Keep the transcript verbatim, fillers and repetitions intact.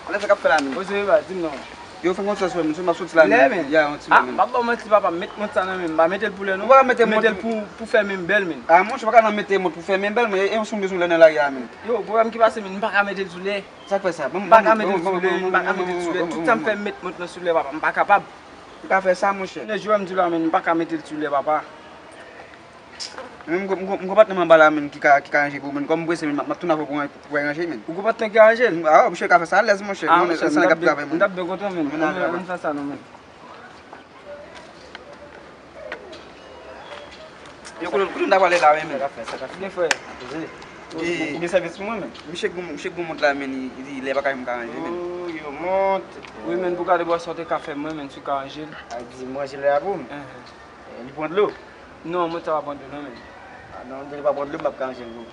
Lè sa k ap fè la menm. Oze, ba, di m non. Yo, fè m yon ti swen, m sot la menm. Ya, yon ti menm. M ap ba w manti, papa, m met mont sa nan men m. M pa mete l pou lè, non. Ou pa mete mont. Mete l pou, pou fè men m bèl, men. Ah, monchè, ou pa ka nan mete mont pou fè men bèl, men e yon sou bezwen lè nan lari a, men. Yo, pwoblèm ki pase, men m pa ka mete l sou lè. Sa k fè sa? M pa ka mete l sou lè, m pa ka mete l sou lè. Tout sa m fè, m met mont nan sou lè, papa. M pa kapab. Ou ka fè sa, monchè. Nèg jwe m di la, men m pa ka mete l sou lè, papa. Men m gon, m gon, m gon patnè m anba la, men, ki ka, ki ka ranje pou mwen. Kòm m prese, men, m ap, m ap tounen avè w pou, pou ranje, men. Ou gon patnè ki ka ranje l? Ah, monchè ka fè sa alèz, monchè. Ah, monchè, m t ap byen, m t ap byen kontan, men. Ann fè sa, non, men. Yo, kote, kote m ta pale la, men, men. Byen, frè. Ou gen sèvis pou mwen, men. Misye gon, misye gon mont la, men, li, li, lè pa ka, m ka ranje, men. Oh, yo mont. Wi, men, pou gade bò sa w te ka fè mwen, men, si w ka ranje l. A di, m ranje lè a pou m. Li pran dlo? Non, mwen sa pa pran dlo non, men. Ah non, lè li pa pran dlo, m p ap ka ranje l pou ou.